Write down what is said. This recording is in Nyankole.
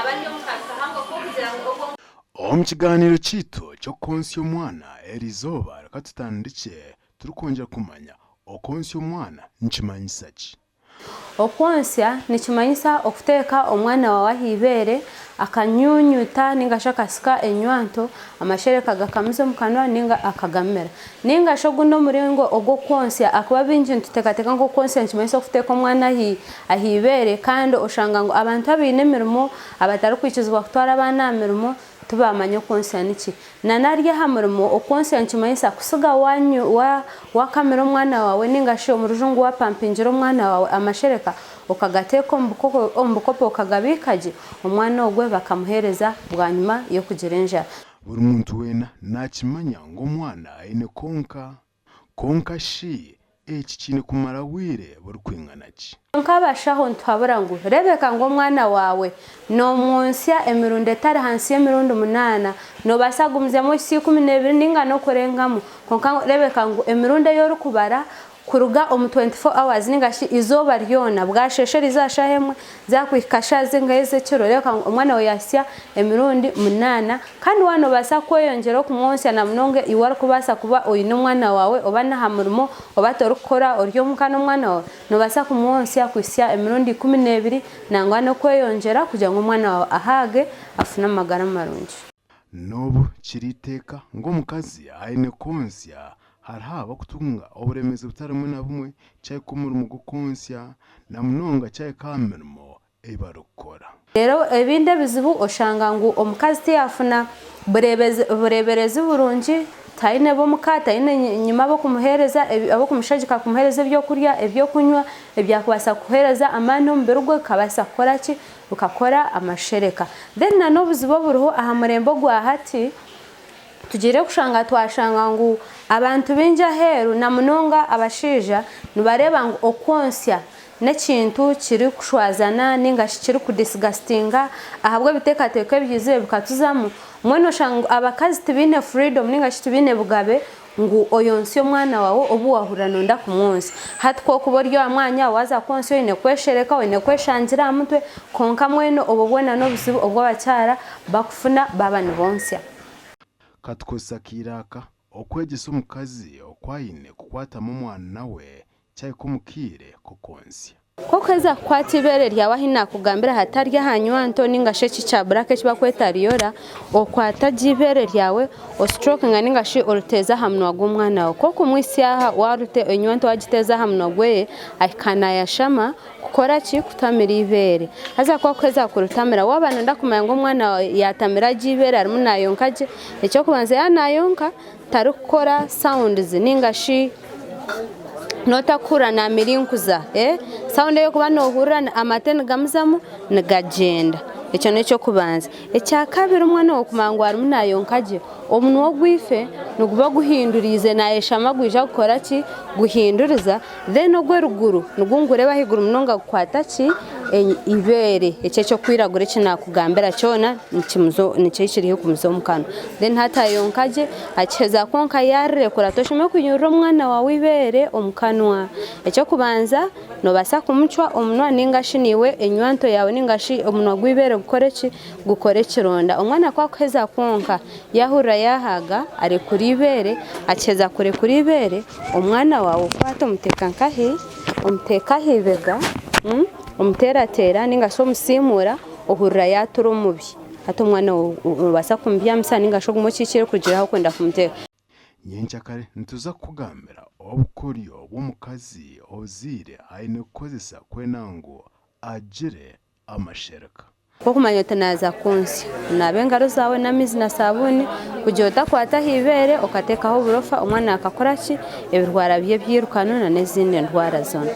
Naaba ari omu kabi kahango k'okugira ngu ogwo. Omu kigaaniiro kyaitu ky'okwontsya omwana eri izooba reka tutandikye turikwongyera kumanya okwontsya omwana nikimanyisa ki. Okwontsya nikimanyisa okuteeka omwana waawe aha ibeere akanyunyuta ninga shi akasika enywanto amashereka gakamuza omu kanwa ninga akagamira. Ninga shi ogundi omuringo ogw'okwontsya ahakuba baingi nituteekateeka ngu okwontsya nikimanyisa okuteeka omwana aha ibeere kandi oshanga ngu abantu abaine emirimo abatarikwikirizibwa kutwara abaana aha mirimo Tibaamanya okwontsya niki. Na nari aha murimo, okwontsya nikimanyisa kutsiga waakamira omwana waawe nainga shi omu rujungu waapampingira omwana waawe amashereka okagateeka omu bukopo okagabiika gye, omwana ogwe bakamuheereza bwanyima y'okugira enjara. Buri muntu weena naakimanya ngu omwana aine kwonka. Kwonka shi eki kiine kumara bwire burikwingana ki? Kwonka abashaho nituhabura ngu, Reebeka ngu omwana waawe noomwontsya emirundi etari hansi y'emirundi munaana. Noobaasa kugumizamu ohitsye 12 nainga n'okurengamu, kwonka reebeka ngu emirundi ei orikubara kuruga omu 24 hours nainga shi eizooba ryona, bwasheesha eriizooba shaaha emwe, Zaakuhika shaaha zingahi ez'ekiro, reeba ngu omwana waawe yaahitsya emirundi munaana. Kandi waaba noobaasa kweyongyera okumwontsya na munonga iwe orikubaasa kuba oine omwana waawe oba n'aha murimo oba torikukora ori omuka n'omwana waawe, noobaasa kumwontsya kuhitsya emirundi 12 nangwa n'okweyongyera kugira ngu omwana waawe ahaage afune amagara marungi. N'obu kiri eiteeka ngu omukazi aine kwontsya, Hariho abarikutunga oburemeezi butari bumwe na bumwe kyahika omurimo gw'okwontsya na munonga kyahika aha mirimo ei barikukora. Reero ebindi ebizibu oshanga ngu omukazi tiyafuna bureeberezi burungi, taine b'omuka, taine nyima ab'okumuheereza, ab'okumushagika kumuheereza ebyokurya, ebyokunywa, ebyakubaasa kuheereza amaani omubiri gwe bikabaasa kukora ki, bikakora amashereka. Then na n'obuzibu oburiho aha murembe ogwa hati, Tugiire kushanga twashanga ngu abantu baingi aheeru na munonga abashaija nibareeba ngu okwontsya n'ekintu kirikushwazana ninga shi kirikudisgustinga ahabw'ebiteekateeko ebyizire bikatuzamu. Mbwenu oshanga ngu abakazi tibaine freedom ninga shi tibaine bugabe ngu oyontsye omwana waawe obu waahurira nooyenda kumwontsya. Hati ku orikuba ori aha mwanya waaza kwontsya oine kweshereka, oine kweshangira aha mutwe kwonka mbwenu obwo bwona n'obuzibu obu abakyara bakufuna baaba nibontsya. Ka tukozese akaire aka okwegyesa omukazi oku aine kukwatamu omwana we kyahika omu kaire k'okwontsya. Ku orikuheza kukwata eibeere ryawe ahu naakugambira hatari aha nywanto nainga shi eki kya buraka eki barikweta riyora, okwata gye eibeere ryawe ositorokinga nainga shi oriteeza aha munwa gw'omwana waawe. Ku orikumwitsya aha enywanto waagiteeza aha munwa gwe ahika naayashama Kukora ki? Kutamira eibeere. Haza ku arikuheza kuritamira, waaba nooyenda kumanya ngu omwana waawe yaatamira gye eibeere arimu naayonka gye, eky'okubanza yaaba naayonka tarikukora sounds nainga shi nootakuhurira naamirinkuza, sound ei orikuba noohurira amate nigamuzamu nigagyenda. Ekyo n'eky'okubanza. Ekyakabiri omwana waawe kumanya ngu arimu naayonka gye, omunwa ogwaife niguba guhinduriize naayeshama gwija kukora ki? Guhinduriza. Then ogw'eruguru nigwo nigureeba ahaiguru munonga gukwata ki eibeere eki eky'okwiragura eki naakugambira kyona nikyo kiri haihi kumuza omu kanwa. Then hati ayonka gye, akiheza kwonka yaarirekura toshemereire kunyurura omwana waawe eibeere omu kanwa. Eky'okubanza noobaasa kumucwa omunwa nainga shi naiwe enywanto yaawe nainga shi omunwa gw'eibeere gukore ki gukore ekironda. Omwana ku akuheza kwonka yaahurira yaahaaga arekura eibeere, akiheza kurekura eibeere, Omwana waawe okwata omuteeka nkahi? Omuteeka aha ibega, omuteerateera nainga shi omusiimuura ohurira yaatura omubi. Hati omwana waawe noobaasa kumubyamisa nainga shi ogume okiikire kugira ahu orikwenda kumuteeka. Nyenkyakare nituza kukugambira obukoryo bw'omukazi ozaire aine kukozesa kwenda ngu agire amashereka. Ku okumanya oti naaza kwontsya, onaaba engaro zaawe n'amaizi na saabuuni kugira otakwata aha ibeere okateekaho oburofa omwana akakora ki? Ebirwara bye ebyirukano n'ezindi ndwara zoona.